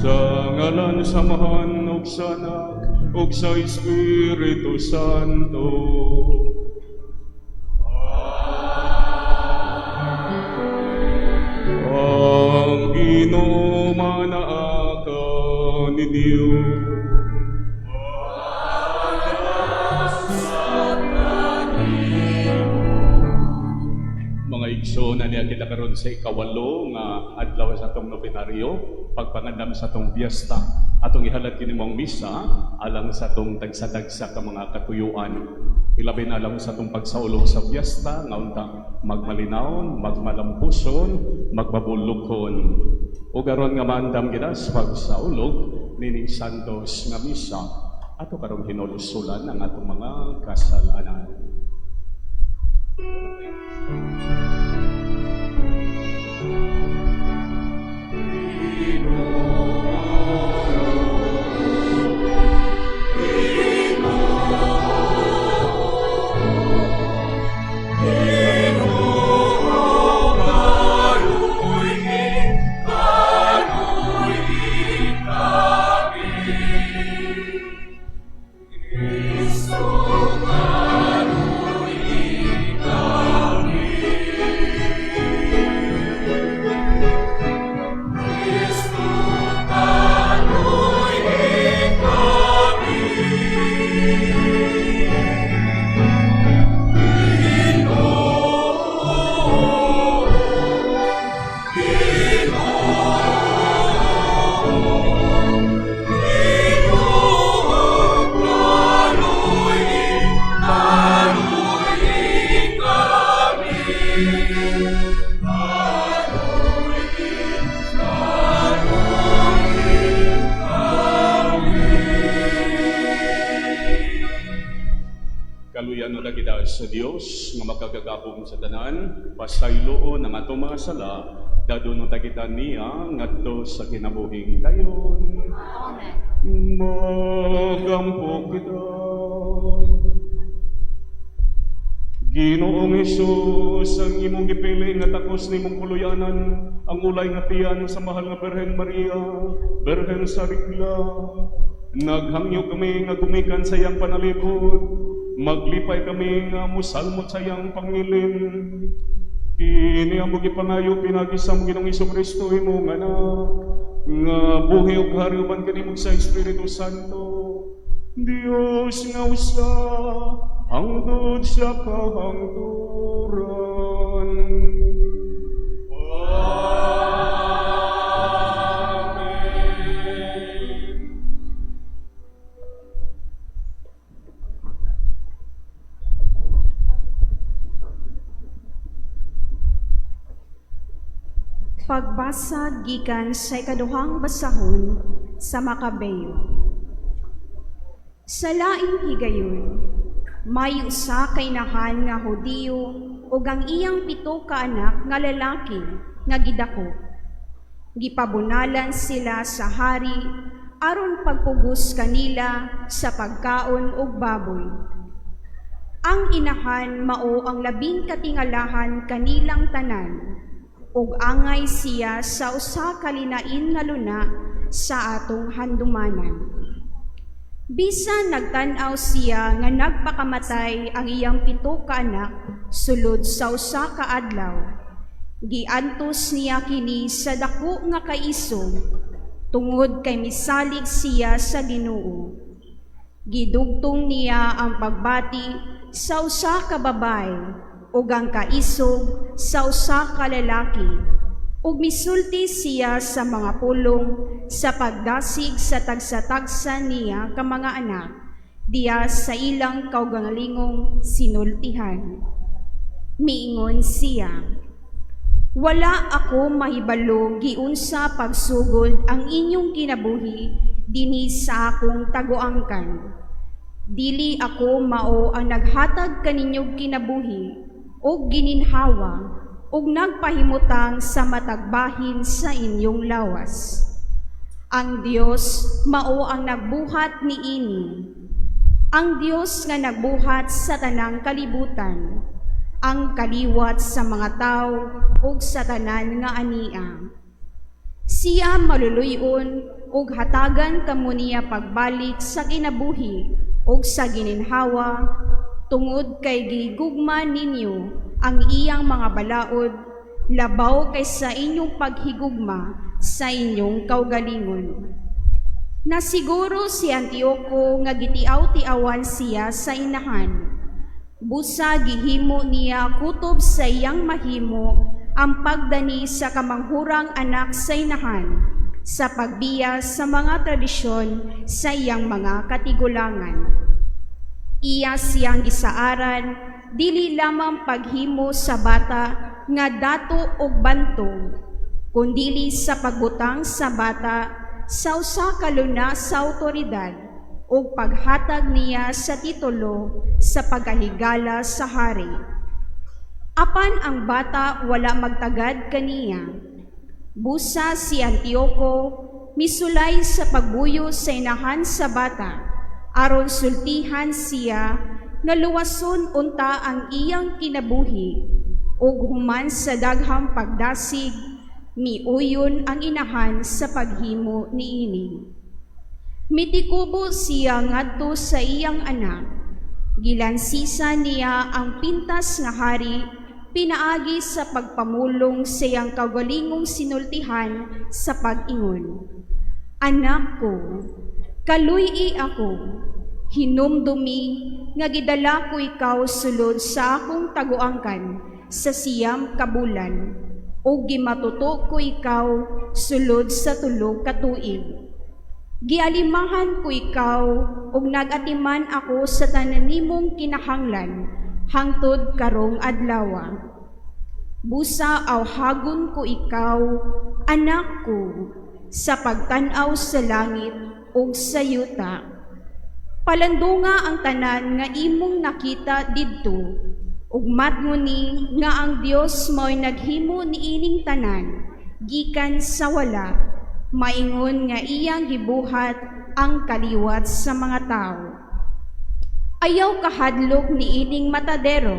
Sa ngalan sa Amahan ug sa Anak ug sa Espiritu Santo. Ang Ginoo manaa kaninyo. Mga igsoon, niya kita karon sa 8 nga adlaw sa atong nobenaryo, pagpangandam sa atong piyesta. Atong ihalad kini mong misa alang sa atong tagsa-tagsa ka mga katuyuan. Ilabi na alang sa atong pagsaulog sa piyesta nga unta magmalinawon, magmalampuson, magbabulukon. Ug aron nga maandam kita sa pagsaulog nining santos nga misa, ato karong hinulusulan ang atong mga kasalanan. Kaluyan na kita sa Dios nga makagagahom sa tanan, pasayloon ang atong mga sala, dadon ta kita niya ngadto sa kinabuhing dayon. Amen. Magampo kita. Ginoong Hesus, ang imong gipili nga takos nimong puluyanan, ang ulay nga tiyan sa mahal nga Birhen Maria, Birhen sa Regla. Naghangyo kami nga gumikan sa iyang panalipod, maglipay kami nga musalmot sa iyang pangilin. Kini ang gipangayo pinaagi sa among Ginoong Kristo imong anak, nga buhi ug hari uban kanimo sa Espiritu Santo. Dios nga usa, hangtod sa kahangturan. Amen. Pagbasa gikan sa ikaduhang basahon sa Makabeo. Sa laing higayon, may usa ka inahan nga Hudiyo ug ang iyang 7 ka anak nga lalaki nga gidako. Gipabunalan sila sa hari aron pagpugos kanila sa pagkaon og baboy. Ang inahan mao ang labing katingalahan kanilang tanan, ug angay siya sa usa ka linain nga luna sa atong handumanan. Bisan nagtan-aw siya nga nagpakamatay ang iyang 7 ka anak sulod sa usa ka adlaw, giantos niya kini sa dako nga kaisog tungod kay misalig siya sa Ginoo. Gidugtong niya ang pagbati sa usa ka babay ug ang kaisog sa usa ka lalaki, ug misulti siya sa mga pulong sa pagdasig sa tagsa-tagsa niya ka mga anak diya sa ilang kaugalingong sinultihan. Miingon siya, "Wala ako mahibalo giunsa pagsugod ang inyong kinabuhi dinhi sa akong taguangkan. Dili ako mao ang naghatag kaninyong kinabuhi og gininhawa ug nagpahimutang sa matagbahin sa inyong lawas. Ang Dios mao ang nagbuhat niini. Ang Dios nga nagbuhat sa tanang kalibutan, ang kaliwat sa mga tawo ug sa tanan nga ania. Siya maluluy-on ug hatagan kamo niya pagbalik sa kinabuhi ug sa gininhawa, tungod kay gihigugma ninyo ang iyang mga balaod labaw kaysa inyong paghigugma sa inyong kaugalingon. Nasiguro si Antioco nga gitiaw-tiawan siya sa inahan. Busa gihimo niya kutob sa iyang mahimo ang pagdani sa kamanghurang anak sa inahan sa pagbiya sa mga tradisyon sa iyang mga katigulangan. Iya siyang gisaaran dili lamang paghimo sa bata nga dato og bantog, kundili sa pagbutang sa bata sa usa ka luna sa awtoridad ug paghatag niya sa titulo sa pagkahigala sa hari. Apan ang bata wala magtagad kaniya. Busa si Antioco misulay sa pagbuyo sa inahan sa bata, aron sultihan siya nga luwason unta ang iyang kinabuhi, ug human sa daghang pagdasig, miuyon ang inahan sa paghimo niini. Mitikubo siya ngadto sa iyang anak. Gilansisa niya ang pintas nga hari pinaagi sa pagpamulong sa iyang kaugalingong sinultihan sa pag-ingon, "Anak ko, kaluy-i ako, hinumdumi nga gidala ko ikaw sulod sa akong taguangkan sa 9 ka bulan, ug gimatuto ko ikaw sulod sa 3 ka tuig. Gialimahan ko ikaw ug nag-atiman ako sa tanan nimong kinahanglan hangtod karong adlawa. Busa awhagon ko ikaw, anak ko, sa pagtan-aw sa langit ug sa yuta. Palandunga ang tanan nga imong nakita didto, ug matngoni nga ang Dios mao'y naghimo niining tanan gikan sa wala, maingon nga iyang gibuhat ang kaliwat sa mga tawo. Ayaw kahadlok niining matadero.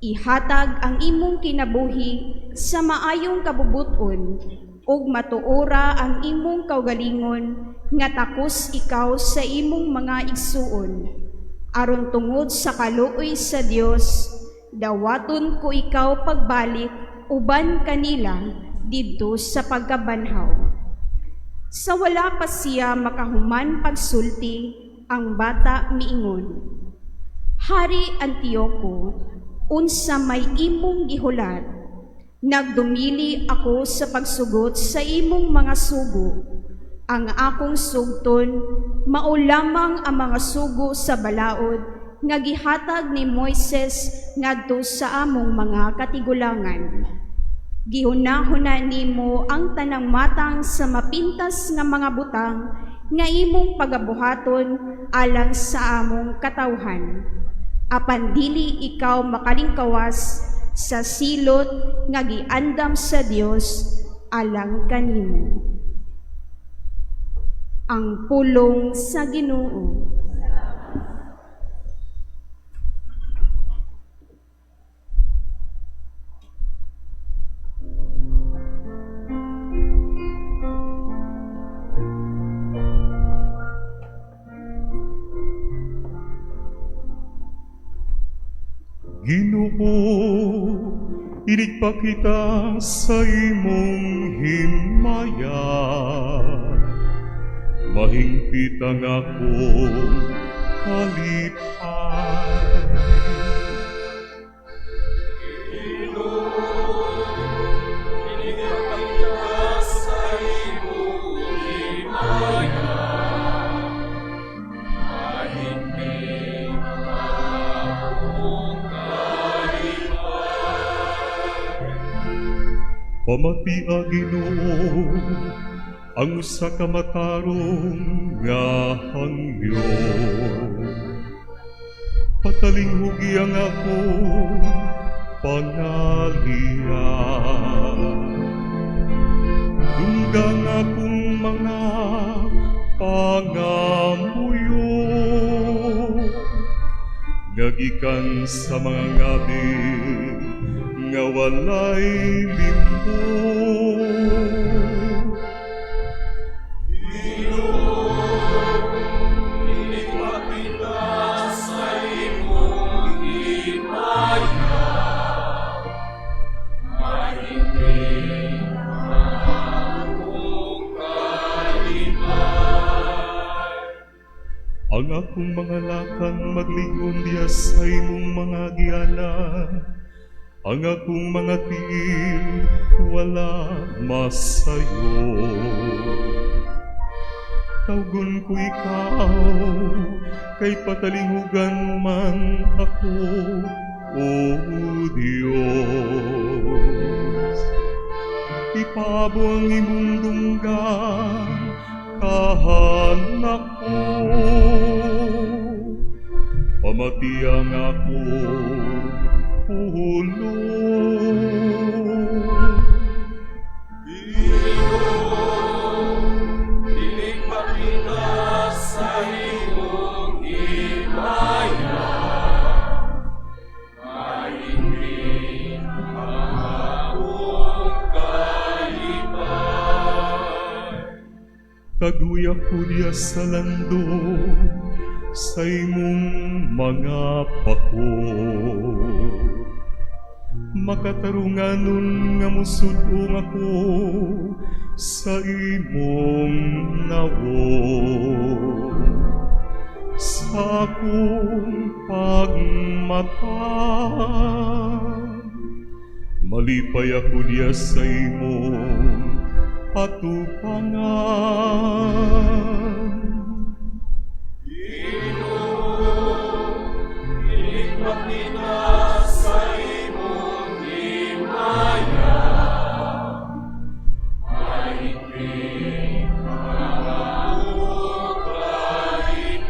Ihatag ang imong kinabuhi sa maayong kabubuton ug matuora ang imong kaugalingon nga takos ikaw sa imong mga igsuon. Aron tungod sa kaluoy sa Dios, dawaton ko ikaw pagbalik uban kanila didto sa pagkabanhaw." Sa wala pa siya makahuman pagsulti, ang bata miingon, "Hari Antioco, unsa may imong gihulat? Nagdumili ako sa pagsugot sa imong mga sugo. Ang akong sugton, mao lamang ang mga sugo sa balaod nga gihatag ni Moises ngadto sa among mga katigulangan. Gihunahuna nimo ang tanang matang sa mapintas nga mga butang nga imong pagabuhaton alang sa among katawhan. Apan dili ikaw makalingkawas sa silot nga giandam sa Dios alang kanimo." Ang pulong sa Ginoo. Ginoo, inikpakita sa imong himaya. Mahingpit ang akong kalipay. Ginoo, inikpakita sa imong himaya. Mahingpit ang akong kalipay. Pamatia, Ginoo, ang usa ka matarong nga hangyo. Patalinghugi ang akong pangaliya. Dungga ang akong mga pangamuyo, nga gikan sa mga ngabi nga walay limbo. Ang akong mga lakang magligon diha sa imong mga agianan. Ang akong mga tiil wala masayo. Tawgon ko ikaw, kay patalingugan man ako, O Dios. Ipaabo ang imong dunggan, kahanako. Pamati ang akong pulong. Ginoo, dili makita sa imong himaya. Mahingi ang akong kalipay. Taguy ako diya sa lando, sa imong mga pako. Makatarunganon nga musudong ako sa imong nawong. Sa akong pagmata, malipay ako diya sa imong atubangan. Ginoo, dili makita sa imong himaya. Mahingi ang akong kalipay.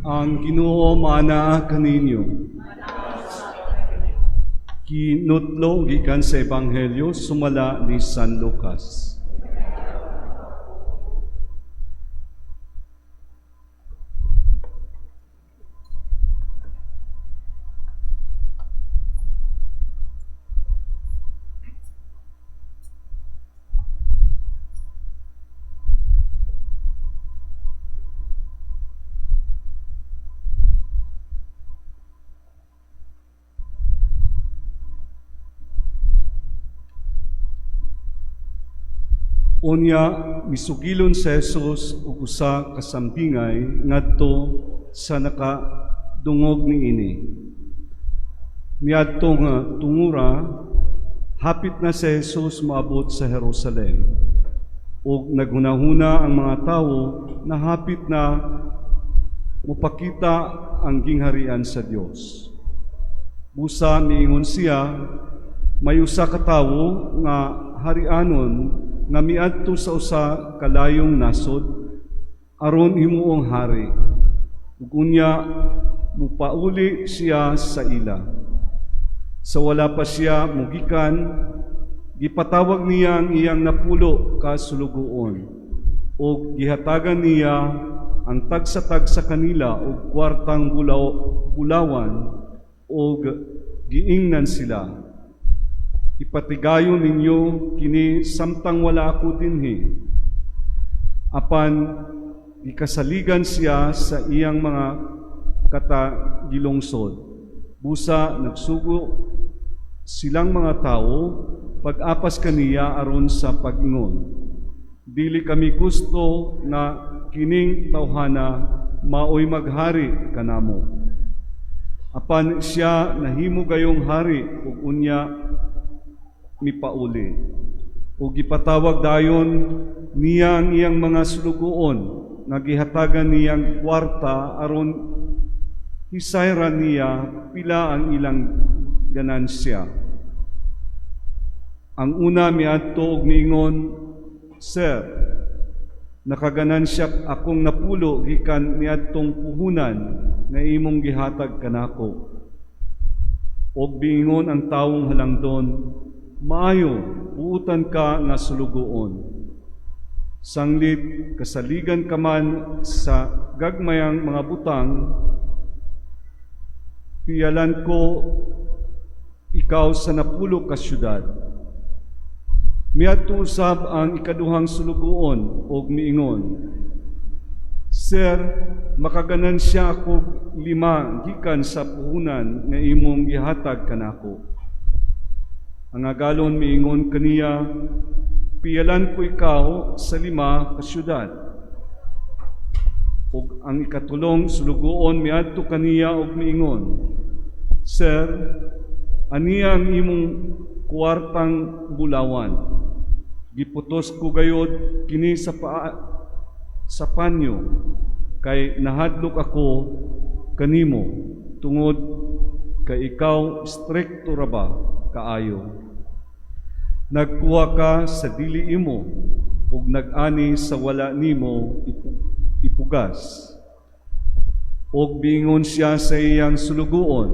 Ang Ginoo maanaa kaninyo. Kinutlo gikan sa Ebanghelyo sumala ni San Lucas. Unya misugilon si Jesus og usa ka sambingay ngadto sa nakadungog niini. Miadto nga tungura, hapit na si Jesus moabot sa Jerusalem. Ug naghunahuna ang mga tawo na hapit na mopakita ang gingharian sa Dios. Busa miingon siya, may usa ka tawo nga harianon nga miadto sa usa ka layong nasod aron himuong hari. Ug unya mupauli siya sa ila. Sa wala pa siya mugikan, gipatawag niya ang iyang 10 ka sulugoon ug gihatagan niya ang tagsa-tagsa kanila og kwartang bulawan ug giingnan sila. Ipatigayon ninyo kini samtang wala ako dinhi." Apan gikasaligan siya sa iyang mga katagilungsod. Busa nagsugo silang mga tao pag-apas kaniya aron sa pag-ingon, "Dili kami gusto nga kining tawhana maoy maghari kanamo." Apan siya nahimo gayong hari ug unya mipauli. Ug gipatawag dayon niya ang iyang mga sulugoon nga gihatagan niyang kwarta aron hisayran niya pila ang ilang ganansya. Ang una miadto og miingon, "Sir, nakaganansya akong 10 gikan niadtong puhunan nga imong gihatag kanako." Og miingon ang tawong halangdon, "Maayo, buutan ka nga sulugoon. Sanglit kasaligan ka man sa gagmayang mga butang, piyalan ko ikaw sa 10 ka syudad." Miadto usab ang ikaduhang sulugoon og miingon, "Sir, makaganansya ako 5 gikan sa puhunan nga imong gihatag kanako." Ang agalon miingon kaniya, "Piyalan ko ikaw sa 5 ka syudad." Ug ang ikatulong sulugoon miadto kaniya og miingon, "Sir, aniya ang imong kwartang bulawan. Giputos ko gayod kini sa panyo kay nahadlok ako kanimo tungod kay ikaw strikto ra ba kaayo. Nagkuha ka sa dili imo ug nag-ani sa wala nimo ipugas." Ug miingon siya sa iyang sulugoon,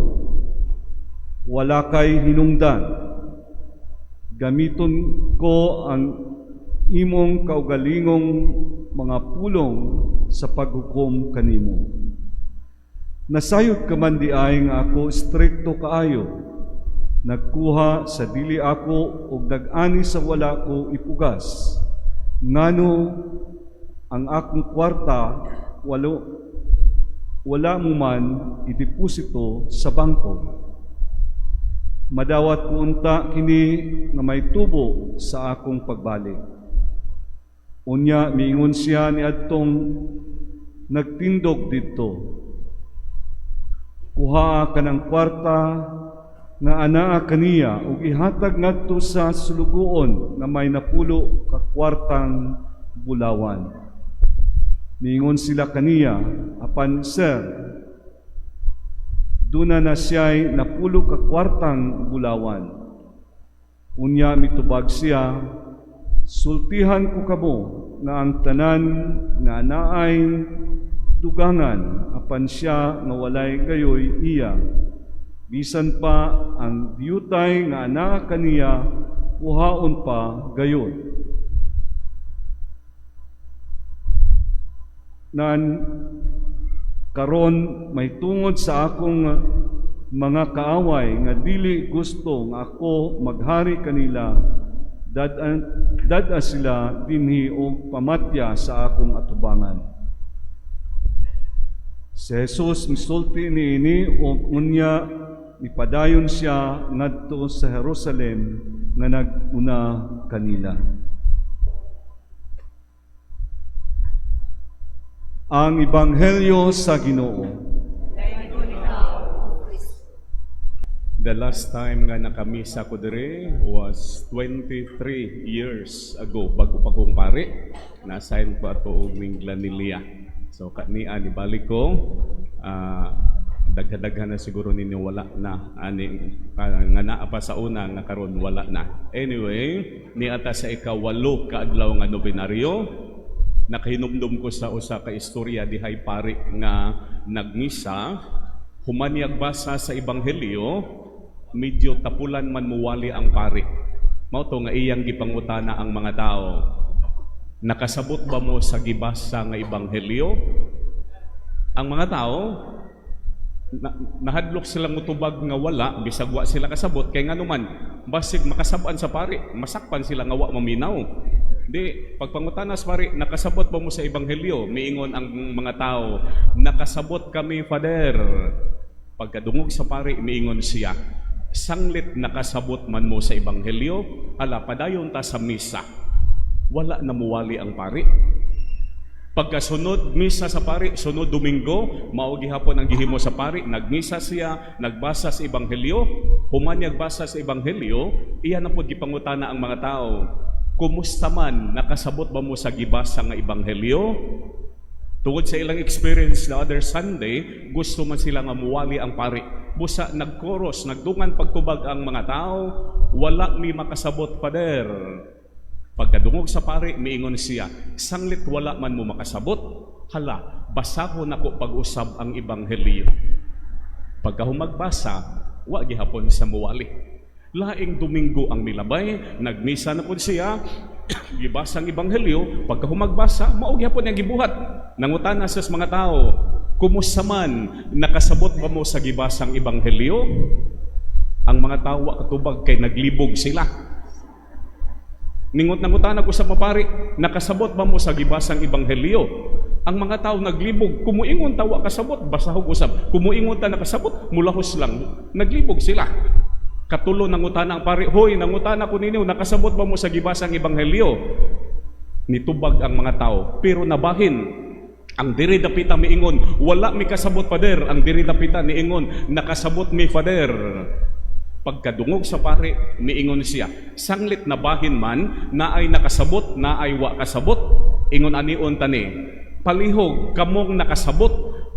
"Wala kay hinungdan. Gamiton ko ang imong kaugalingong mga pulong sa paghukom kanimo. Nasayod ka man diay nga ako strikto kaayo. Nagkuha sa dili ako ug nag-ani sa wala ko ipugas. Ngano ang akong kwarta wala mo man ideposito sa bangko? Madawat ko unta kini nga may tubo sa akong pagbalik." Unya miingon siya niadtong nagtindog didto, "Kuhaa kanang kwarta nga anaa kaniya ug ihatag ngadto sa sulugoon nga may 10 ka kwartang bulawan." Miingon sila kaniya, "Apan sir, duna na siya'y 10 ka kwartang bulawan." Unya mitubag siya, "Sultihan ko kamo nga ang tanan nga naay dugangan, apan siya nga walay gayoy iya. Bisan pa ang diyutay nga anaa kaniya, kuhaon pa gayod. Nan karon mahitungod sa akong mga kaaway nga dili gusto nga ako maghari kanila, dad-a sila dinhi og pamatya sa akong atubangan." Si Jesus misulti niini og unya mipadayon siya ngadto sa Jerusalem nga nag-una kanila. Ang Ebanghelyo sa Ginoo. The last time nga nakamisa ko dire was 23 years ago, bago pa kong pare. Na-assign ko ato og Minglanilla. So kania ni balik ko, daghan-daghan na siguro ninyo wala na ani nga naa pa sa una nga karon wala na. Anyway, niata sa ika-8 ka adlaw nga nobenaryo, nakahinumdum ko sa usa ka istorya dihay pari nga nagmisa, human niyag basa sa ebanghelyo, medyo tapulan man muwali ang pari. Mao to nga iyang gipangutana ang mga tao. Nakasabot ba mo sa gibasa nga ebanghelyo? Ang mga tao Na, nahadlok sila mutubag nga wala bisag wa sila kasabot, kay nganuman basig makasab-an sa pari, masakpan sila nga wa maminaw. Di pagpangutana sa pari, "Nakasabot ba mo sa ebanghelyo?" Miingon ang mga tao, "Nakasabot kami, Father." Pagkadungog sa pari, miingon siya, "Sanglit nakasabot man mo sa ebanghelyo, ala, padayon ta sa misa." Wala na muwali ang pari. Pagkasunod misa sa pari, sunod Domingo, mao gihapon ang gihimo sa pari, nagmisa siya, nagbasa sa ebanghelyo. Human nagbasa sa ebanghelyo, iya na pod gipangutana ang mga tao, "Kumusta man, nakasabot ba mo sa gibasa nga ebanghelyo?" Tungod sa ilang experience the other Sunday, gusto man sila nga muwali ang pari. Busa nagkoros, nagdungan pagtubag ang mga tao, "Wala mi makasabot, Father." Pagkadungog sa pari, miingon siya, "Sanglit wala man mo makasabot, hala, basahon nako pag-usab ang ebanghelyo." Pagkahumagbasa, wa gihapon sa muwali. Laing Domingo ang milabay, nagmisa na pod siya, gibasa ang ebanghelyo. Pagkahumagbasa, mao gihapon niyang gibuhat. Nangutana sa mga tao, "Kumusta man, nakasabot ba mo sa gibasang ebanghelyo?" Ang mga tao wa katubag kay naglibog sila. Ningot nangutana ko sa mapari, "Nakasabot ba mo sa gibasang ebanghelyo?" Ang mga tao naglibog, kumuingon ta wa kasabot, basahog usab. Kumuingon ta nakasabot, mulahos lang. Naglibog sila. Katulo nangutana ang pari, "Hoy, nangutana ko ninyo, nakasabot ba mo sa gibasang ebanghelyo?" Nitubag ang mga tao, pero nabahin. Ang diri dapita miingon, "Wala mi kasabot, Father." Ang diri dapita niingon, "Nakasabot mi, Father." Pagkadungog sa pari, miingon siya, "Sanglit nabahin man, naay nakasabot, naay wa kasabot, ingon anion tani, palihog kamong nakasabot,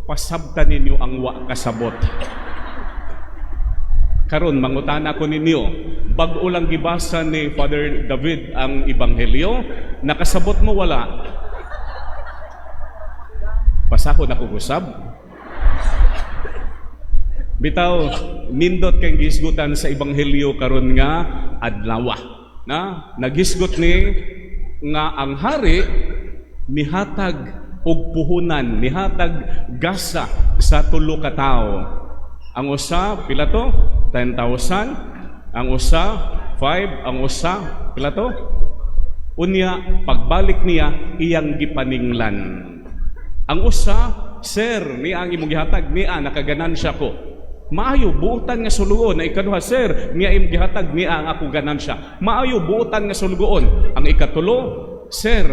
pasabta ninyo ang wa kasabot." Karon mangutana ko ninyo, bag-o lang gibasa ni Father David ang ebanghelyo, nakasabot mo wala? Pasahon ako gusab. Bitaw, nindot kay gisgutan sa ebanghelyo karon nga adlaw. Na nagisgot ni nga ang hari nihatag og puhunan, nihatag gasa sa tulo ka tawo. Ang usa pila to? 10,000. Ang usa 5, ang usa pila to? Unya pagbalik niya, iyang gipaninglan. Ang usa, "Sir, niya ang imong gihatag, niya nakaganansya ko. Maayo, buutan nga sulugoon." Na ikaduha, "Sir, niya imong gihatag, niya ang ako ganansya. Maayo, buutan nga sulugoon." Ang ikatulo, "Sir,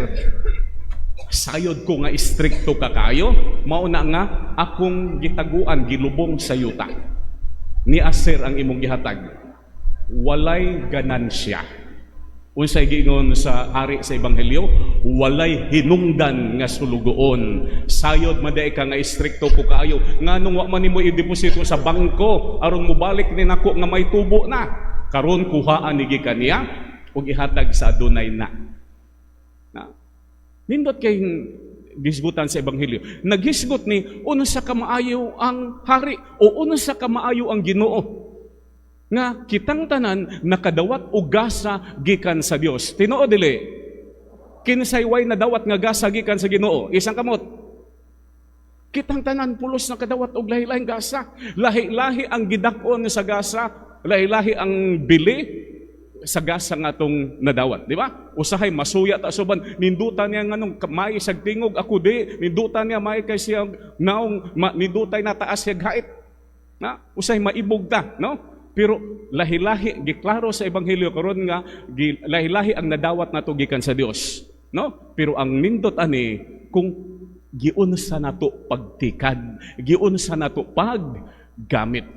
sayod ko nga istrikto ka kayo, mao na nga akong gitaguan, gilubong sa yuta. Niya, sir, ang imong gihatag." Walay ganansya. Unsay giingon sa hari sa ebanghelyo? "Walay hinungdan nga sulugoon. Sayod man diay ka nga istrikto ko kaayo. Nganong wa man nimo i-deposito sa bangko aron mobalik ni nako nga may tubo na? Karon kuhaan ni gikan niya ug ihatag sa adunay na." Na. Nindot kay gisgutan sa ebanghelyo. Naghisgot ni unsa ka maayo ang hari o unsa ka maayo ang Ginoo nga kitang tanan nakadawat og gasa gikan sa Dios. Tinuod dili? Kinsay way nadawat nga gasa gikan sa Ginoo? Isang kamot. Kitang tanan pulos nakadawat og lahi-lahing gasa. Lahi-lahi ang gidak-on sa gasa, lahi-lahi ang bili sa gasa nga atong nadawat, di ba? Usahay masuya ta suban, nindutan niya nganong may isag tingog, ako di, nindutan niya may kay siya naong ma, nindutay na taas siya gait. Na, usahay maibog ta, no? Pero lahi-lahi giklaro sa ebanghelyo karon nga lahi-lahi ang nadawat nato gikan sa Dios, no? Pero ang nindot ani kung giunsa nato pagtikad, giunsa nato paggamit.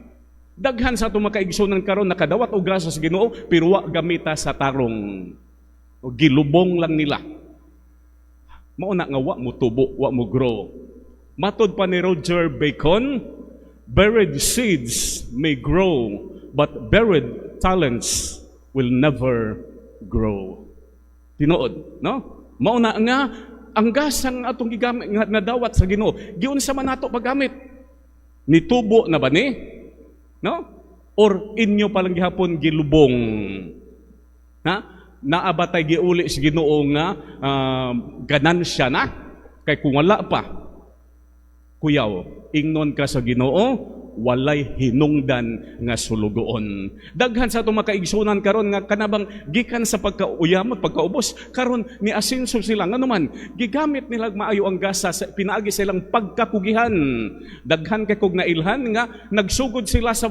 Daghan sa atong makaigsunan karon nakadawat og grasya sa Ginoo pero wa gamita sa tarong. O gilubong lang nila. Mao na nga wa mo tubo, wa mo grow. Matod pa ni Roger Bacon, "Buried seeds may grow, but buried talents will never grow." Tinuod, no? Mao na nga ang gasang atong gigamit nga nadawat sa Ginoo, giunsa man nato paggamit? Nitubo na ba ni? No? Or inyo palang gihapon gilubong? Ha? Naa ba tay giuli sa Ginoo nga ganansya na? Kay kung wala pa, kuyaw, ingnon ka sa Ginoo, walay hinungdan nga sulugoon. Daghan sa atong makaigsunan karon nga kanabang gikan sa pagkauyamot, pagkaubos, karon ni asenso sila. Ngano man gigamit nila maayo ang gasa sa pinaagi sa ilang pagkakugihan. Daghan kay kog nailhan nga nagsugod sila sa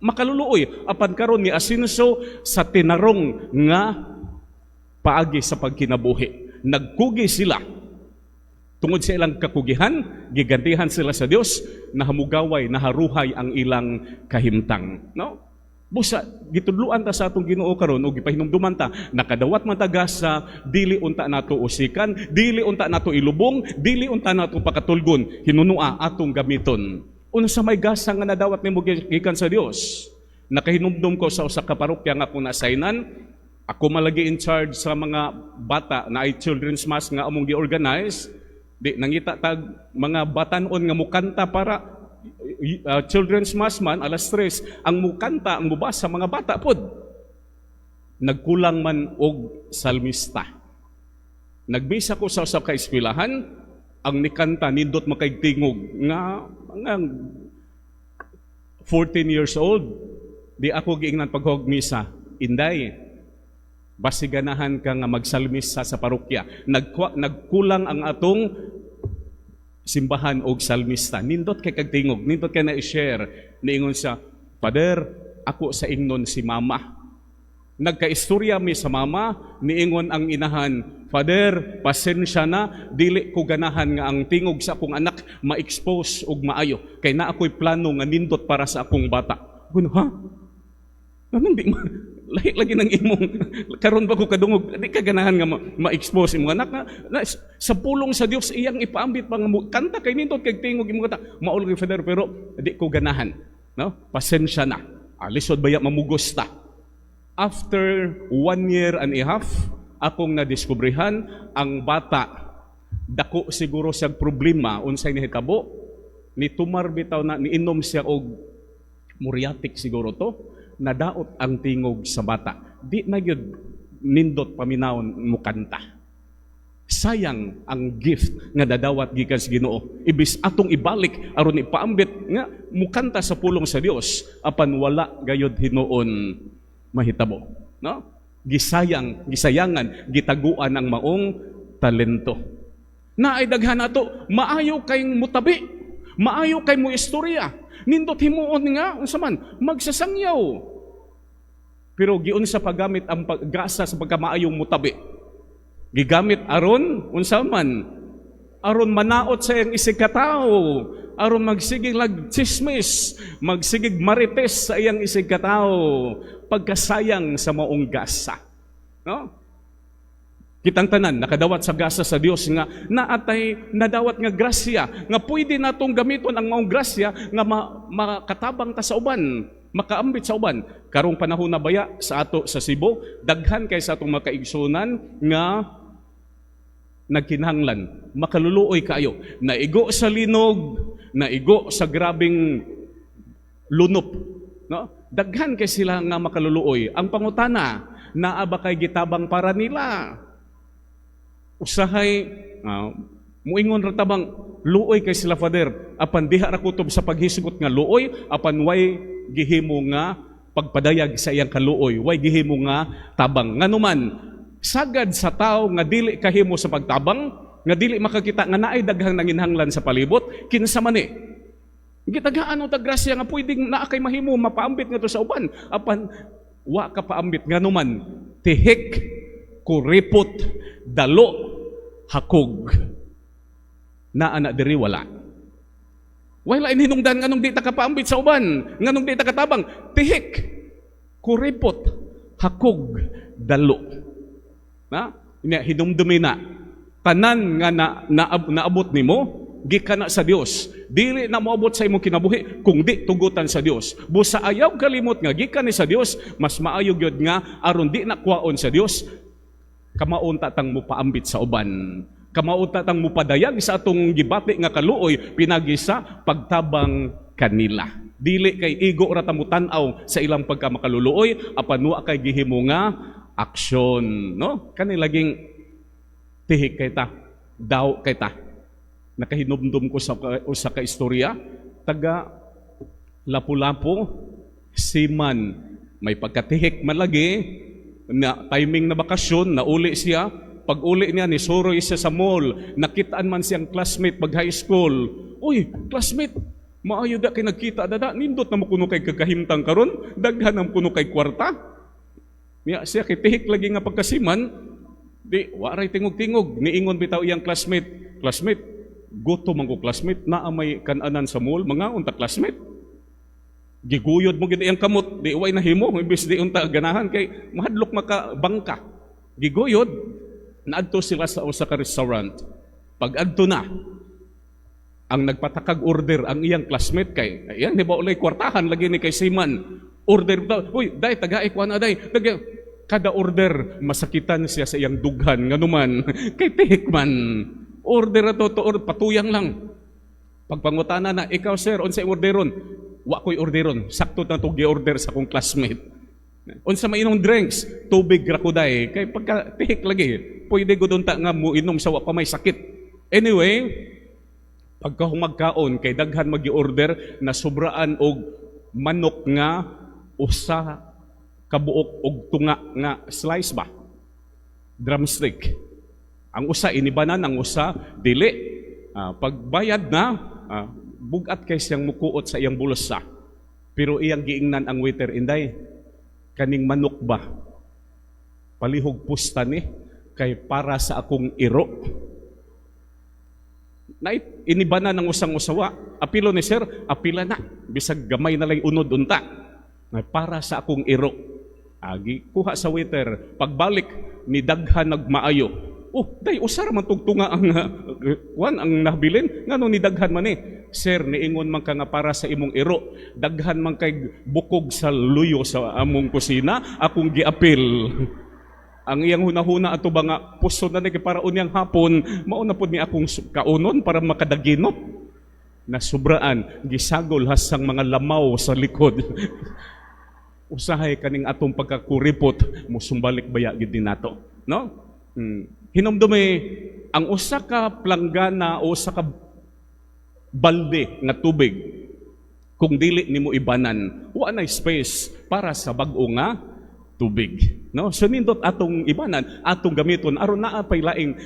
makaluluoy, apan karon ni asenso sa tinarong nga paagi sa pagkinabuhi. Nagkugi sila. Tungod sa ilang kakugihan, gigantihan sila sa Dios, nahamugaway, naharuhay ang ilang kahimtang. No? Busa, gitudluan ta sa atong Ginoo karon o gipahinumduman ta, nakadawat man ta gasa, dili unta nato usikan, dili unta nato ilubong, dili unta nato pakatulgon, hinunua atong gamiton. Unsa may gasa nga nadawat nimo gikan sa Dios? Nakahinumdum ko sa usa ka parokya nga akong naassignan, ako malagi in charge sa mga bata na ay children's mass nga among gi-organize. Di nangita tag mga batanon nga mukanta para children's mass man alas 3, ang mukanta, ang mubasa, mga bata pod. Nagkulang man og salmista. Nagmisa ko sa usa ka eskwelahan, ang nikanta nindot makaigtingog nga 14 years old. Di ako giingnan paghog misa, "Inday, basi ganahan ka nga magsalmista sa parokya. Nagkulang ang atong simbahan og salmista. Nindot kay kag tingog, nindot kay na i-share." Niingon siya, "Father, ako sa ingnon si mama." Nagkaistorya mi sa mama, niingon ang inahan, "Father, pasensya na, dili ko ganahan nga ang tingog sa akong anak ma-expose og maayo. Kay na ako'y plano nga nindot para sa akong bata." Kuno, ha? Anong di ma lahi lagi ng imong karon ba ko kadungog, di ka ganahan nga ma-expose imong anak na sa pulong sa Dios, iyang ipaambit pa nga mo kanta kay nindot kay tingog imong kanta. "Mao lagi, Father, pero di ko ganahan." No? Pasensya na. Ah, lisod baya mamugos ta. After one year and a half, akong nadiskubrehan ang bata dako siguro siyang problema. Unsay nahitabo, ni tumar bitaw na niinom siya og muriatic siguro to, nadaot ang tingog sa bata, di na gyud nindot paminawon mukanta. Sayang ang gift nga dadawat gikan sa Ginoo. Ibis atong ibalik aron ipaambit nga mukanta sa pulong sa Dios, apan wala gayod hinuon mahitabo, no? Gisayang, gisayangan, gitaguan ang maong talento. Naay daghan ato maayo kay mutabi, maayo kay mo istorya, nindot himuon nga unsa man magsasangyaw. Pero giunsa paggamit ang paggasa sa pagkamaayong mutabi? Gigamit aron unsa man? Aron manaot sa iyang isig katawo, aron magsigig lag chismis, magsigig marites sa iyang isig katawo, pagkasayang sa maong gasa. No? Kitang tanan nakadawat sa gasa sa Dios nga naatay nadawat nga grasya nga pwede natong gamiton ang maong grasya nga makatabang ta sa uban, makaambit sa uban. Karong panahon na baya sa ato sa Cebu, daghan kay sa atong makaigsunan nga nagkinahanglan, makaluluoy kaayo, naigo sa linog, naigo sa grabing lunop, no? Daghan kay sila nga makaluluoy. Ang pangutana, naa ba kay gitabang para nila? Usahay muingon ra tabang luoy kay sila, Father, apan diha ra kutob sa paghisgot nga luoy, apan way gihimo nga pagpadayag sa iyang kaluoy, way gihimo nga tabang. Nganuman sagad sa tao nga dili kahimo sa pagtabang, nga dili makakita nga naay daghang nanginhanglan sa palibot, kinsa man ni? Gitagaan og grasya nga pwedeng naa kay mahimo mapaambit ngadto sa uban, apan wa ka paambit. Nganuman tihik, kuripot, dalo, hakog. Naa na diri? Wala. Wala hinungdan nganong di ta kapaambit sa uban, nganong di ta katabang. Tihik, kuripot, hakog, dalo. Na? Ina hinumdumi na tanan nga naabot nimo gikan na sa Dios. Dili na moabot sa imong kinabuhi kung di tugutan sa Dios. Busa ayaw kalimot nga gikan ni sa Dios, mas maayo gyud nga aron di na kuwaon sa Dios, kamaon ta tang mupaambit sa uban. Kamaon ta tang mupadayag sa atong gibati nga kaluoy pinagi sa pagtabang kanila. Dili kay igo ra ta mutan-aw sa ilang pagkamakaluluoy, apan wa kay gihimo nga aksyon, no? Kani laging tihik kay ta, daw kay ta. Nakahinumdum ko sa usa ka istorya taga Lapu-lapu, seaman, may pagkatihik man lagi, na timing na bakasyon, nauli siya. Pag uli niya, ni suroy siya sa mall, nakitaan man siyang classmate pag high school. "Uy, classmate, maayo da kay nagkita dada, nindot na mo kuno kay kagahimtang karon, daghan na mo kuno kay kwarta." Niya siya kay tihik lagi nga pagka-seaman, di waray tingog-tingog, niingon bitaw iyang classmate, "Classmate, gutom man ko, classmate, naa may kananan sa mall, mga unta, classmate." Giguyod mo gid iyang kamot, di way nahimo, imbis di unta ganahan kay mahadlok maka bangka. Giguyod, naadto sila sa usa ka restaurant. Pag adto na, ang nagpatakag order ang iyang classmate kay ayan di ba ulay kwartahan lagi ni kay seaman. Order ba, "Uy, day, tagai kuan aday." Tagay kada order masakitan siya sa iyang dughan nganuman kay tihik man. Order ato to order, patuyang lang. Pagpangutana na, "Ikaw, sir, unsay orderon?" "Wa ko'y orderon, sakto na to gi-order sa akong classmate." "Unsa mainong drinks?" "Tubig ra ko, day." Kay pagka tihik lagi, pwede gud unta nga mo inom sa wa pa may sakit. Anyway, pagka humagkaon kay daghan magi-order, na sobraan og manok nga usa kabuok og tunga nga slice ba? Drumstick. Ang usa inibanan, ang usa dili. Pagbayad na, bugat kay siyang mukuot sa iyang bulsa. Pero iyang giingnan ang waiter, "Inday, kaning manok ba? Palihog pusta ni, kay para sa akong iro." Na inibanan ng usang usawa, "Apilo ni, sir, apila na. Bisag gamay na lang unod unta. Na para sa akong iro." Agi, kuha sa waiter, pagbalik, ni daghan nagmaayo. "Oh, day, usa ra man tugtunga ang kuan ang nabilin, ngano ni daghan man ni?" "Sir, niingon man ka nga para sa imong iro. Daghan man kay bukog sa luyo sa among kusina, akong giapil." Ang iyang hunahuna ato ba nga puso na ni kay para unyang hapon, mao na pud ni akong kaunon para makadaginot. Na sobraan, gisagol hasang mga lamaw sa likod. Usahay kaning atong pagkakuripot, musumbalik baya gid din nato, no? Hinumdumi ang usa ka planggana o usa ka balde nga tubig, kung dili nimo ibanan, wa nay space para sa bag-o nga tubig, no? So nindot atong ibanan, atong gamiton aron naa pay laing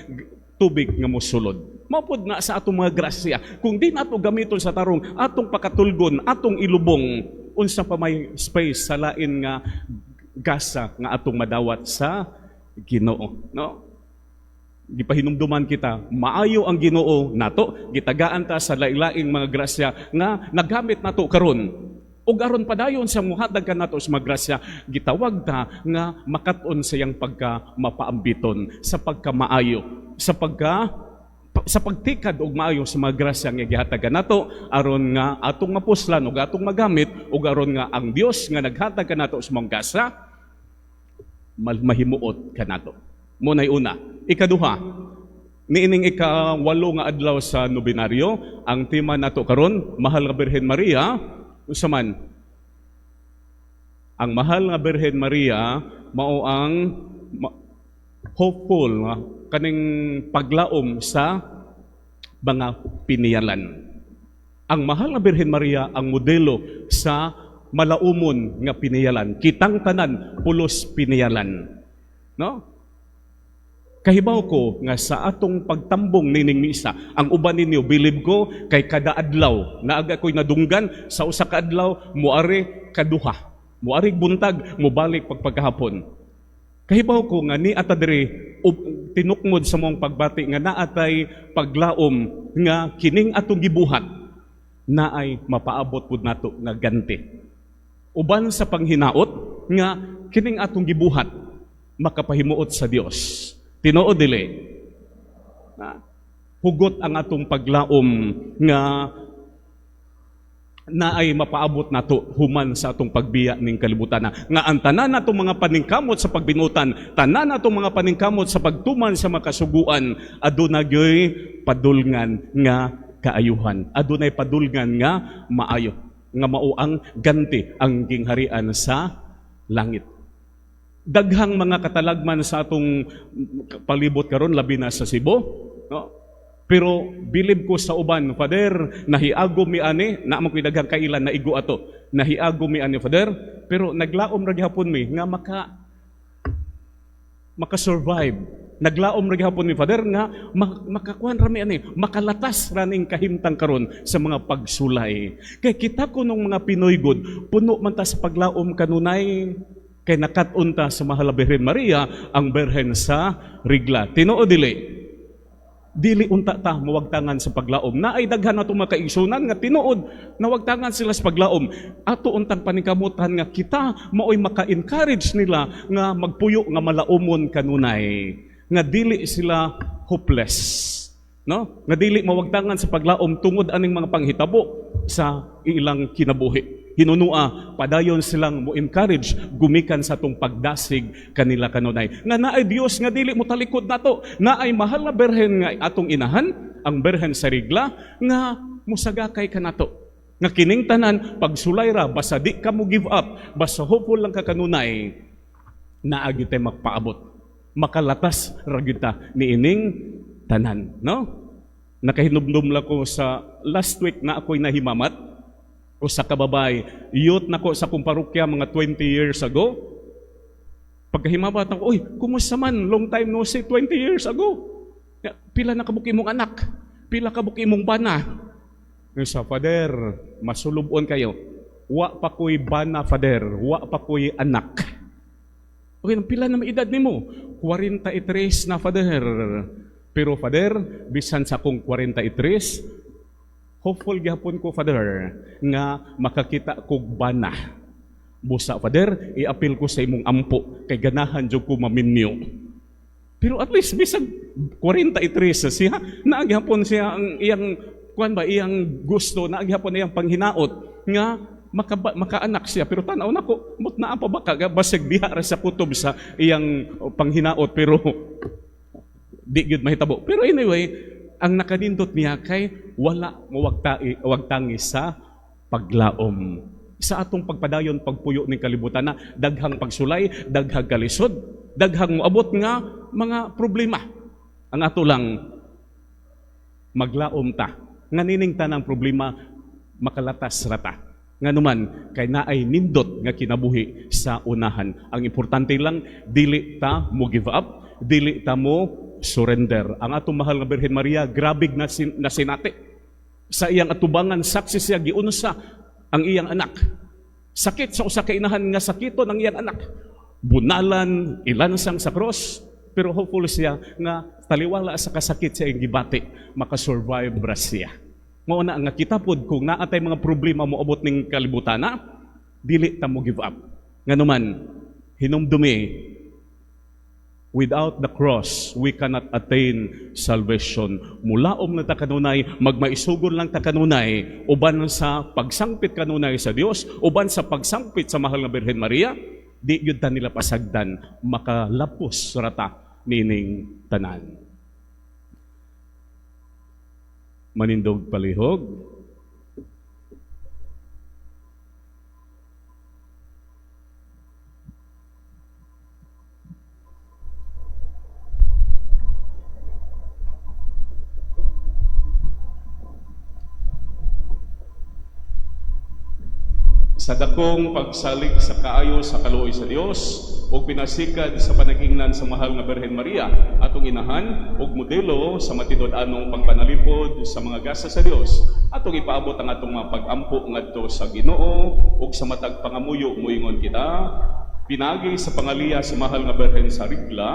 tubig nga mosulod. Mao pod na sa atong mga grasya, kung di nato gamiton sa tarong, atong pakatulgon, atong ilubong, unsa pa may space sa lain nga gasa nga atong madawat sa Ginoo, no? Gipahinumduman kita, maayo ang Ginoo nato, gitagaan ta sa lain-laing mga grasya nga nagamit nato karon. Ug aron padayon sa muhatag kanato sa mga grasya, gitawag ta nga makat-on sa iyang pagka mapaambiton, sa pagkamaayo, sa pagtikad og maayo sa mga grasya nga gihatag kanato aron nga atong mapuslan ug atong magamit ug aron nga ang Dios nga naghatag kanato sa mga gasa mahimuot kanato. Mao nay una. Ikaduha, niining ika-8 nga adlaw sa nobenaryo, ang tema nato karon, Mahal nga Birhen Maria, unsa man? Ang Mahal nga Birhen Maria mao ang hopeful nga kaning paglaom sa mga piniyalan. Ang Mahal nga Birhen Maria ang modelo sa malaumon nga piniyalan. Kitang tanan pulos piniyalan. No? Kahibaw ko nga sa atong pagtambong nining misa, ang uban ninyo, bilib ko kay kada adlaw, naaga ko'y nadunggan sa usa ka adlaw, muari kaduha. Muari buntag, mubalik pagpagkahapon. Kahibaw ko nga ni ata diri tinukmod sa mong pagbati nga naatay paglaom nga kining atong gibuhat naay mapaabot pud nato nga ganti. Uban sa panghinaot nga kining atong gibuhat makapahimuot sa Dios. Tinuod dili? Na hugot ang atong paglaom nga naay mapaabot nato human sa atong pagbiya ning kalibutan na nga ang tanan natong mga paningkamot sa pagbinutan, tanan natong mga paningkamot sa pagtuman sa makasuguan, aduna gyoy padulngan nga kaayuhan, adunay padulngan nga maayo, nga mao ang ganti, ang gingharian sa langit. Daghang mga katalagman sa atong palibot karon, labi na sa Cebu, no? Pero bilib ko sa uban, Father, nahiagom mi ani, naa man ko'y daghang kailan na igo ato. Nahiagom mi ani, Father, pero naglaom ra gihapon mi nga maka-survive. Naglaom ra gihapon mi, Father, nga makakuan ra mi ani, makalatas ra ning kahimtang karon sa mga pagsulay. Kay kita kunong mga Pinoy gud, puno man ta sa paglaom kanunay, kay nakat-on ta sa Mahal na Birhen Maria, ang Birhen sa Rigla. Tinuod dili? Dili unta ta mawagtangan sa paglaom. Naay daghan nato mga kaigsunan nga tinuod nawagtangan sila sa paglaom. Ato untang paningkamutan nga kita maoy maka-encourage nila nga magpuyo nga malaumon kanunay, nga dili sila hopeless, no? Nga dili mawagtangan sa paglaom tungod aning mga panghitabo sa ilang kinabuhi. Hinunua, padayon silang mo encourage gumikan sa atong pagdasig kanila kanunay. Nga naay Dios nga dili mo talikod nato, naay mahal na Birhen nga atong inahan, ang Birhen sa Rigla, nga musagakay kanato. Nga kining tanan pagsulay ra, basta di ka mo give up, basta hopeful lang ka kanunay, naa gyud tay magpaabot. Makalatas ra gyud ta niining tanan, no? Nakahinumdum lang ko sa last week na ako'y nahimamat o sa kababay, youth nako sa akong parokya mga 20 years ago. Pagkahimamat ako, "Uy, kumusta man? Long time no see, 20 years ago. Pila na kabuok imong anak? Pila kabuok imong bana?" Yung sa, "Father, masulubon kayo. Wa pa ko'y bana, Father. Wa pa ko'y anak." "Okay, pila na edad nimo?" "43 na, Father. Pero Father, bisan sa akong 43, hopeful gihapon ko, Father, nga makakita kog bana. Busa, Father, iapil ko sa imong ampo kay ganahan jud ko maminyo." Pero at least bisag 43 siya, naa gihapon siya ang iyang kuan ba, iyang gusto, naa gihapon iyang panghinaot nga makaanak siya. Pero tan-aw nako, mut naa pa ba ka basig diha ra sa kutob sa iyang panghinaot, pero di gyud mahitabo. Pero anyway, ang nakanindot niya kay wala mawagtai wagtangi sa paglaom. Sa atong pagpadayon pagpuyo ning kalibutan na daghang pagsulay, daghang kalisod, daghang moabot nga mga problema. Ang ato lang, maglaom ta nga nining tanang problema makalatas rata. Nganuman kay naay nindot nga kinabuhi sa unahan. Ang importante lang, dili ta mo give up, dili ta mo surrender. Ang atong mahal nga Birhen Maria, grabe na, na sinati. Sa iyang atubangan, saksi siya giunsa ang iyang anak. Sakit sa usa ka inahan nga sakiton ang iyang anak. Bunalan, ilansang sa cross, pero hopeful siya nga taliwala sa kasakit sa iyang gibati, makasurvive ra siya. Mao na nga kita pod, kung naa tay mga problema moabot ning kalibutan na, dili ta mo give up. Nganuman, hinumdumi, without the cross, we cannot attain salvation. Mulaom na ta kanunay, magmaisugon lang ta kanunay, uban sa pagsangpit kanunay sa Dios, uban sa pagsangpit sa mahal nga Birhen Maria, di gyud ta nila pasagdan, makalapos rata nining tanan. Manindog palihog. Sa dakong pagsalig sa kaayo sa kaluoy sa Dios ug pinasikad sa panag-ingnan sa mahal nga Birhen Maria atong inahan ug modelo sa matinud-anong pagpanalipod sa mga gasa sa Dios, atong ipaabot ang atong mga pag-ampo ngadto sa Ginoo ug sa matag pangamuyo moingon kita pinaagi sa pangaliya sa mahal nga Birhen sa Rigla,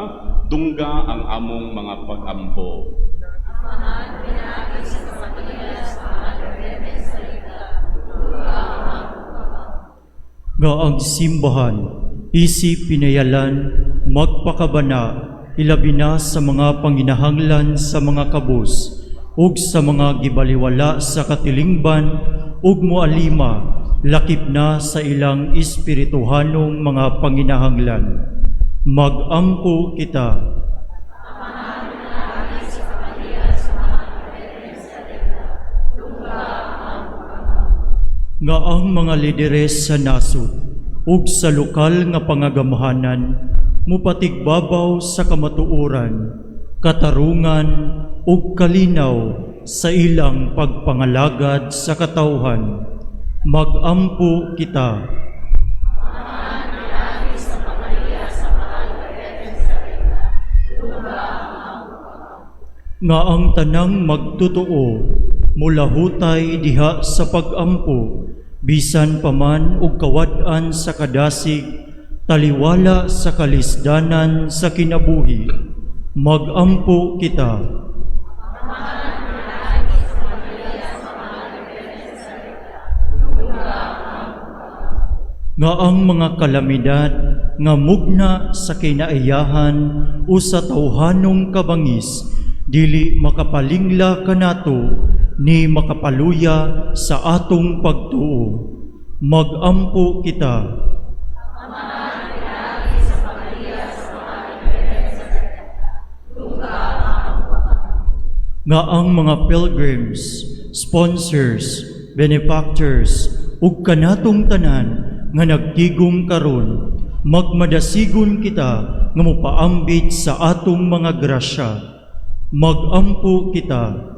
dungga ang among mga pag-ampo. Amahan, pinaagi sa pangaliya sa mahal nga Birhen sa Rigla, dungga ang among. Nga ang simbahan isip pinayalan magpakabana, ilabi na sa mga panginahanglan sa mga kabus ug sa mga gibaliwala sa katilingban, ug moalima lakip na sa ilang espirituhanong mga panginahanglan. Magampo kita. Nga ang mga lideres sa nasod ug sa lokal nga pangagamhanan mupatigbabaw sa kamatuoran katarungan ug kalinaw sa ilang pagpangalagad sa katawhan. Magampo kita. Nga ang tanang magtotoo mulahutay diha sa pagampo, bisan paman og kawad-an sa kadasig, taliwala sa kalisdanan sa kinabuhi. Magampo kita. Nga ang mga kalamidad nga mugna sa kinaiyahan o sa tawhanong kabangis dili makapalingla kanato ni makapaluya sa atong pagtuo. Magampo kita. Nga ang mga pilgrims, sponsors, benefactors ug kanatong tanan nga nagtigom karon, magmadasigon kita nga mopaambit sa atong mga grasya. Magampo kita.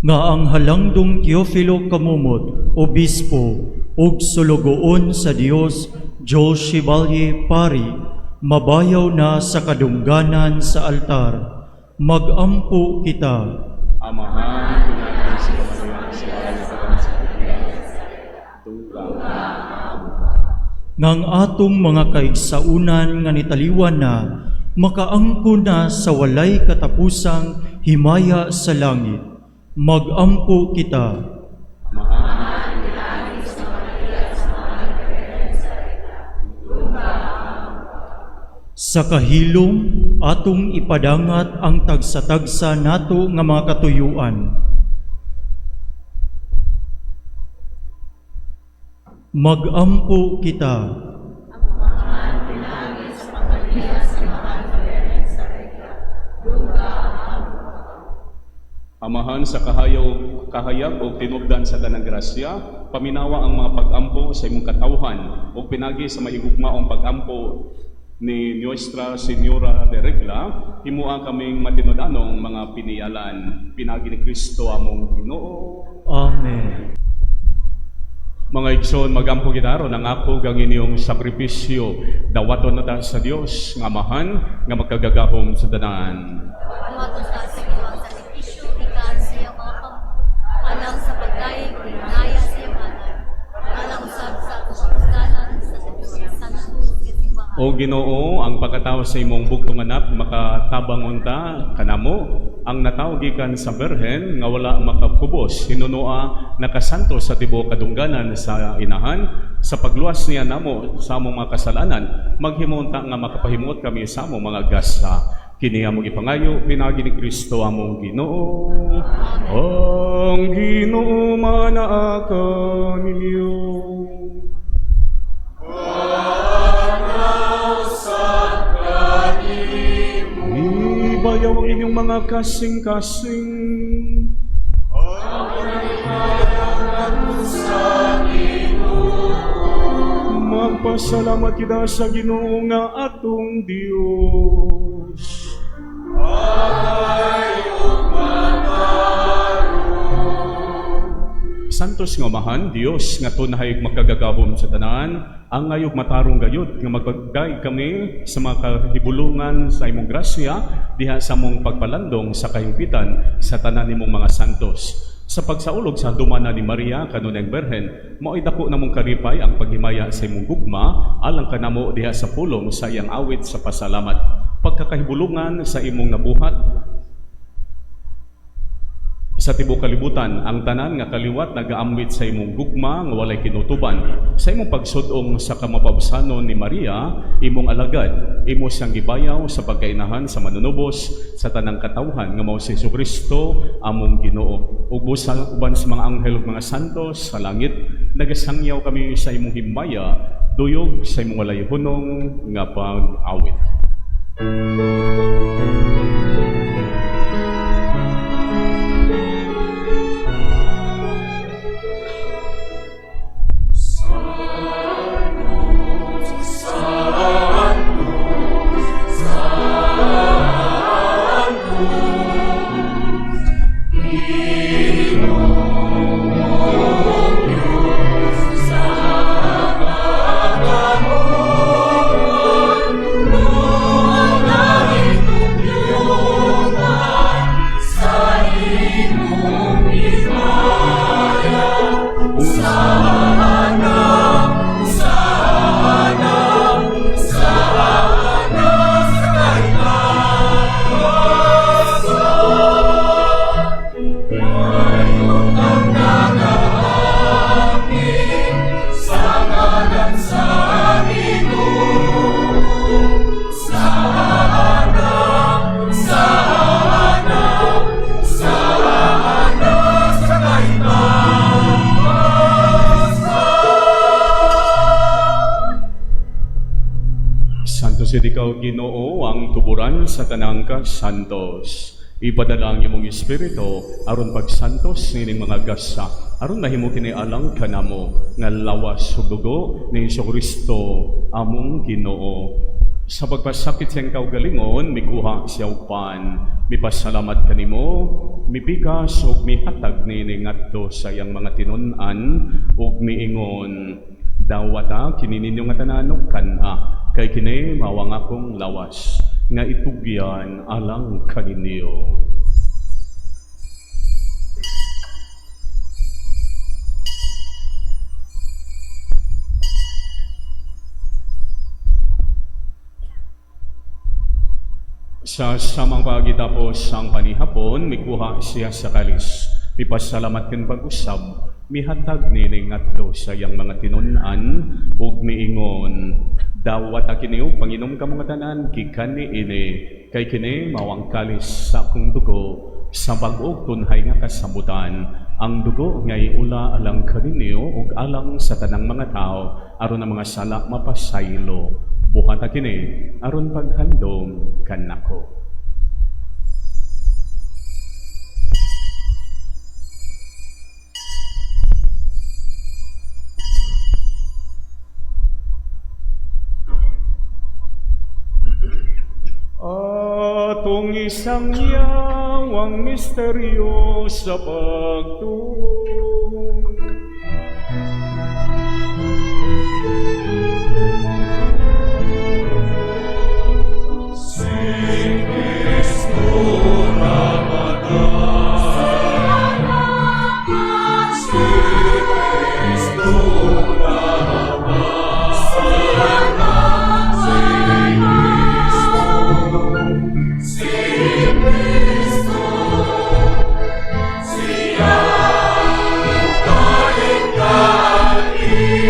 Nga ang halangdong Teofilo Camomot, Obispo, ug sulugoon sa Dios Joel Chevalier Pari, mabayaw na sa kadungganan sa altar. Magampo kita. Amahan, pinaagi sa kamalayan sa mahal na Birhen sa Regla, tunggang. Nga ang atong mga kaigsuonan nga nitaliwan na, makaangkon na sa walay katapusang himaya sa langit. Magampo kita. Amahan, Sa kahilom, atong ipadangat ang tagsa-tagsa nato nga mga katuyuan. Magampo kita. Amahan sa kahayag, kahayag o tinubdan sa tanang grasya, paminawa ang mga pagampo sa imong katawhan ug pinagi sa mahigugmaong pagampo ni Nuestra Señora de Regla, himua kaming matinud-anong mga piniyalan. Pinagi ni Kristo among Ginoo. Amen. Mga igsoon, magampo kita aron ang ako gang inyong sakripisyo. Dawaton na ta sa Dios nga Amahan nga makagagahom sa tanan. Buhaton sa sa Ginoo ang sakripisyo gikan sa iyang mga kamot, alang sa pagdayeg ug himaya sa iyang ngalan, alang usab sa atong kaugdanan sa santo nga simbahan. O Ginoo, ang pagkatao sa imong bugtong anak makatabang unta kanamo ang natawo gikan sa Birhen nga wala makakubos, hinunoa nakasanto sa tibuok kadungganan sa inahan sa pagluwas niya namo sa among mga kasalanan, maghimo unta nga makapahimuot kami sa among mga gasa. Kini among ipangayo pinaagi ni Kristo among Ginoo. Ang Ginoo manaa kaninyo. Ibayaw ang inyong mga kasing-kasing. Magpasalamat kita sa Ginoo nga atong Dios. Santos nga Amahan, Dios nga tunhay makagagahom sa tanan, angay ug matarong gayud nga magpagdayeg kami sa mga kahibulungan sa imong grasya diha sa among pagpalandong sa kahimpitan sa tanan nimong mga santos. Sa pagsaulog sa handumanan ni Maria kanunayang Birhen, mao'y dako namong karipay ang paghimaya sa imong gugma alang kanamo diha sa pulong sa iyang awit sa pasalamat. Pagkakahibulungan sa imong nabuhat sa tibuok kalibutan, ang tanan nga kaliwat nagaambit sa imong gugma nga walay kinutuban. Sa imong pagsud-ong sa kamapabsanon ni Maria, imong alagad, imo siyang gibayaw sa pagkainahan sa manunubos sa tanang katawhan nga mao si Hesukristo among Ginoo. Ug busa uban sa mga anghel ug mga santos sa langit, nagasangyaw kami sa imong himaya, duyog sa imong walay hunong nga pag-awit. Sa Ikaw, Ginoo, ang tuburan sa tanang kasantos. Ipadala ang imong espiritu aron pagsantos nining mga gasa, aron mahimo kini alang kanamo nga lawas ug dugo ni Hesukristo among Ginoo. Sa pagpasakit siyang kaugalingon, mikuha siya og pan, mipasalamat kanimo, mipikas ug mihatag niini ngadto sa iyang mga tinun-an ug miingon, "Dawata kini ninyo nga tanan ug kan-a, kay kini mao ang akong lawas nga itugyan alang kaninyo." Sa samang pagitapos ang panihapon, mikuha siya sa kalis. Mipasalamat ken pag-usab, mihatag niini ngadto sa iyang mga tinun-an ug miingon, "Dawata kini ug panginom kamo nga tanan gikan niini, kay kini mao ang kalis sa akong dugo sa bag-ong tunhay nga kasabutan, ang dugo nga iula alang kaninyo ug alang sa tanang mga tawo aron ang mga sala mapasaylo. Buhata kini aron paghandom kanako." Atong isangyaw ang misteryo sa pagtuo. Si Kristo namatay, si Kristo namatay, si Kristo, si Kristo, siya kaing.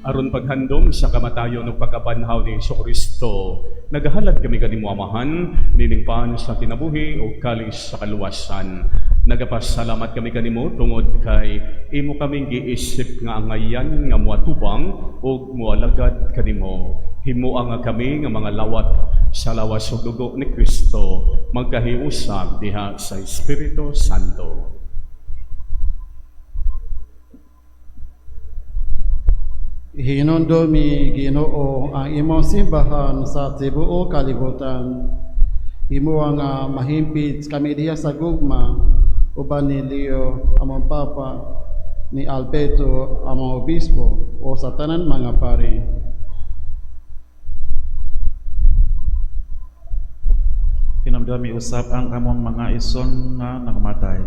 Aron paghandom sa kamatayon ug pagkabanhaw ni Hesukristo, nagahalad kami kanimo, Amahan, nining pan sa kinabuhi ug kalis sa kaluwasan. Nagapasalamat kami kanimo tungod kay imo kaming giisip nga angayan nga moatubang ug moalagad kanimo. Himoa nga kami nga mga lawat sa lawas ug dugo ni Kristo magkahiusab diha sa Espiritu Santo. Hinumdumi, Ginoo, ang imong simbahan sa tibuok kalibutan. Himoa nga mahimpit kami diha sa gugma uban ni Leo among Papa, ni Alberto among Obispo, o sa tanan mga pari. Hinumdumi usab ang among mga ison nga nakamatay.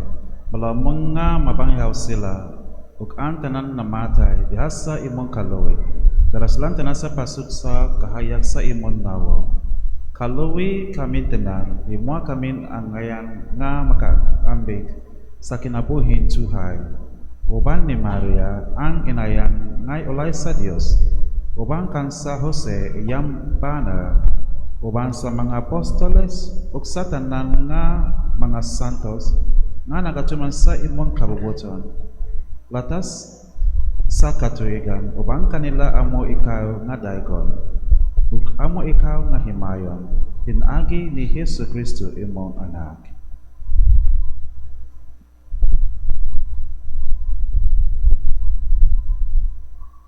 Malamang nga mabanghaw sila ug ang tanan namatay diha sa imong kaluoy. Dala silang tanan sa pasud sa kahayag sa imong nawong. Kaluoyi kami tanan, himoa kami angayan nga makaambit sa kinabuhing tuhay. Uban ni Maria, ang inayan ngay ulay sa Dios, uban kang San Jose iyang bana, uban sa mga apostoles ug sa tanan nga mga santos nga nagatuman sa imong kabubuton. Latas sa katuigan, uban kanila amo ikaw nga daygon, ug amo ikaw nga himayon, pinaagi ni Hesus Kristo imong anak.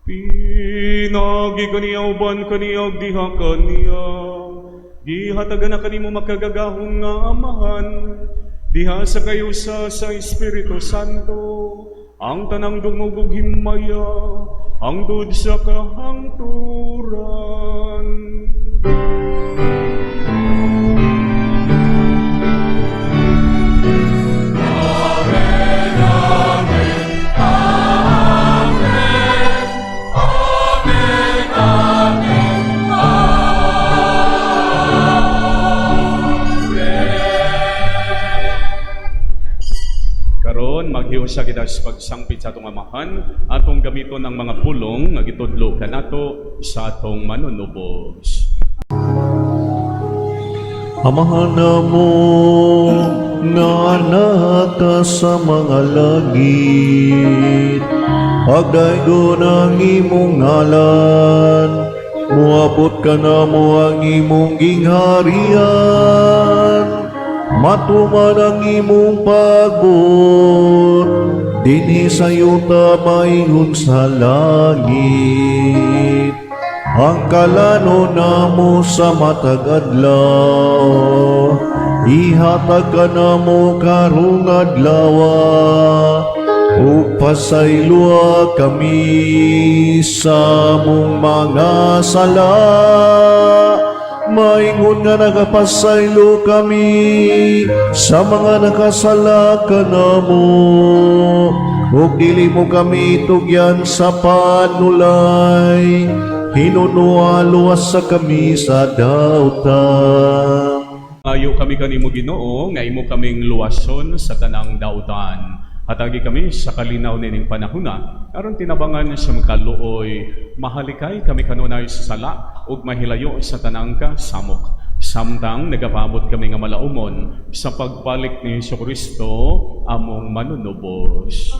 Pinaagi kaniya, uban kaniya, ug diha kaniya, gihatagan na kanimo makagagahom nga Amahan, diha sa kahiusa sa Espiritu Santo, ang tanang dungog ug himaya hangtod sa kahangturan. Amen, Amen, Amen, Amen, Amen. Karon maghiusa kita sa pagsangpit sa atong Amahan, atong gamiton ang mga pulong nga gitudlo kanato sa atong manunubos. Amahan namo nga naa ka sa mga langit, pagdaygon ang imong ngalan, muabot kanamo ang imong gingharian, matuman ang imong pagbuot, dinhi sa yuta maingon sa langit. Ang kalanon namo sa matag adlaw, ihatag kanamo karong adlaw, ug pasayloa kami sa among mga sala, maingon nga nagapasaylo kami sa mga nakasala kanamo, ug dili mo kami tugyan sa panulay, hinunoa luwasa kami sa dautan. Ayo kami kanimo Ginoo nga imo kaming luwason sa tanang dautan. Hatagi kami sa kalinaw nining panahona aron tinabangan sa makaluoy, mahalikay kami kanunay sa sala ug mahilayo sa tanang kasamok, samtang nagapaabot kami nga malaumon sa pagbalik ni Hesukristo among manunubos.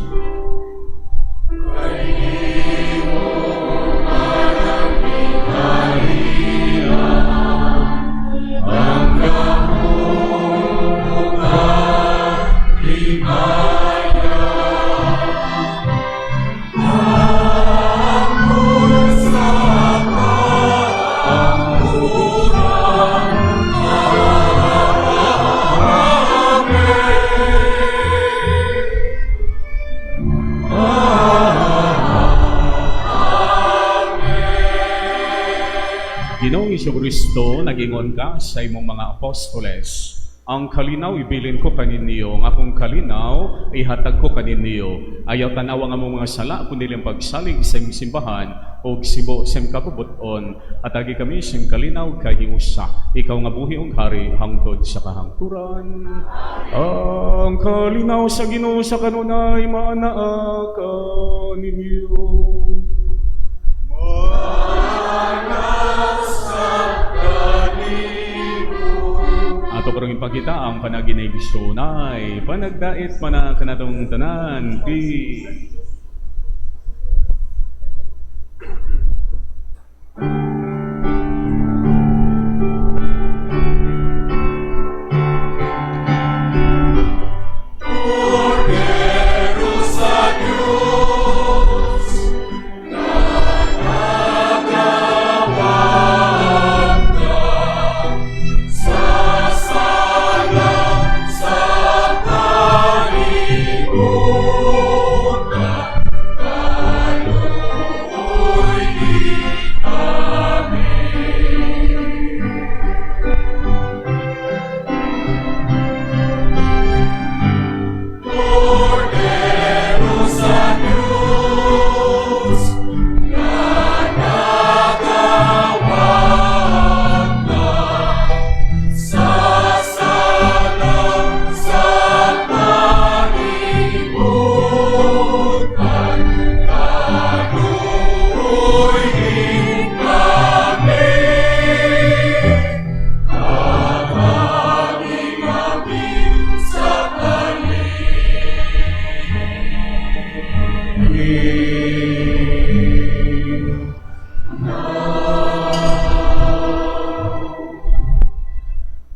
Ginoong Kristo, nagingon ka sa imong mga apostoles, "Ang kalinaw ibilin ko kaninyo, ang akong kalinaw ihatag ko kaninyo. Ayaw tanawa ang among mga sala, kundi ang pagsalig sa imong simbahan ug sibo sa imong kabubut-on. Hatagi kami sa imong kalinaw kahiusa. Ikaw nga buhi ug hari hangtod sa kahangturan." Ang kalinaw sa Ginoo sa kanunay maanaa kaninyo. Ato karong ipakita ang panaginigsunay, panagdait mana kanatong tanan. Peace. Kordero sa Diyos, nanagawad ka sa sala sa kalibutan, kaluoy ni kami. Kordero sa Diyos, nanagawad ka sa sala sa kalibutan, kaluoy ni kami. Hatagi kami sa kalipin.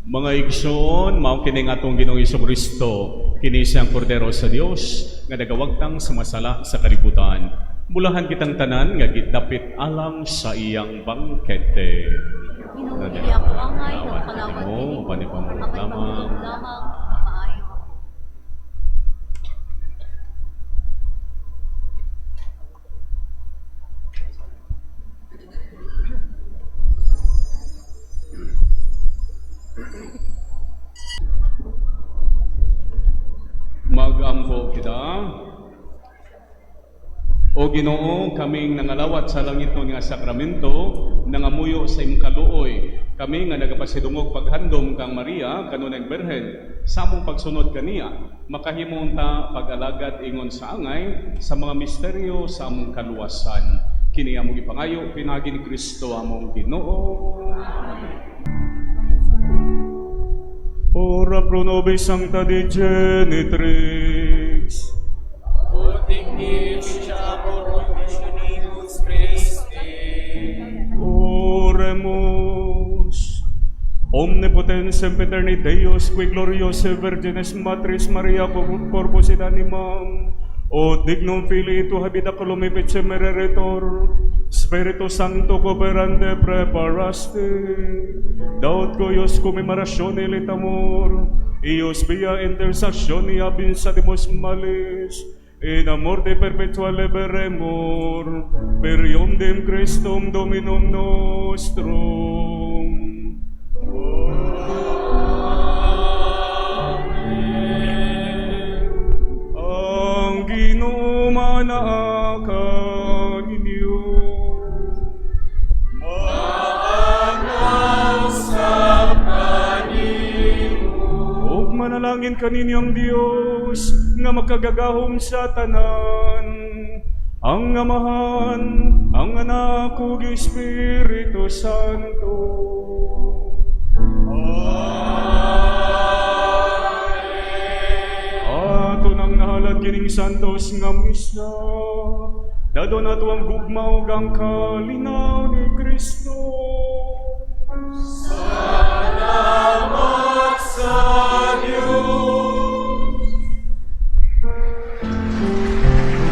Mga igsoon, mao kini ang atong Ginoong Kristo, kini siyang Kordero sa Dios nga nagawagtang sa masala sa kalibutan. Bulahan kitang tanan nga gidapit alang sa iyang bangkete. Ginoo, dili ako angay nga makalawat Oo, kanimo, apan ipamulong apan lamang. ipamulong lamang maayo ako. Magampo kita. O Ginoo, kaming nangalawat sa langitnon nga sakramento, nangamuyo sa imong kaluoy. Kami nga nagapasidungog paghandom kang Maria, kanunay Birhen, sa among pagsunod kaniya, makahimo ta pag-alagad ingon sa angay sa mga misteryo sa among kaluwasan. Kini among ipangayo pinaagi ni Kristo among Ginoo. Ora pro nobis sancta Dei genitrix. Ut dignificamur unimus Christi. Oremus. Omnipotens sempiterni Deus, qui gloriosae Virginis Matris Maria corpus et animam, ut dignum Filii tuoi habitaculum effice mereretur, Spiritu Sancto cooperante praeparasti, da ut cuius commemoratione litamur, eius pia intercessione abscindimus malis, in a morte perpetua liberemur, per eundem Christum Dominum nostrum. Ang Ginoo manaa kaninyo. Maanasap kanimo. Ug manalangin kaninyo ang Dios nga makagagahom sa tanan, ang Amahan, ang Anak ug Espiritu Santo. Ato nang nahalad kining santos nga misa. Dadon nato ang gugma ug ang kalinaw ni Kristo.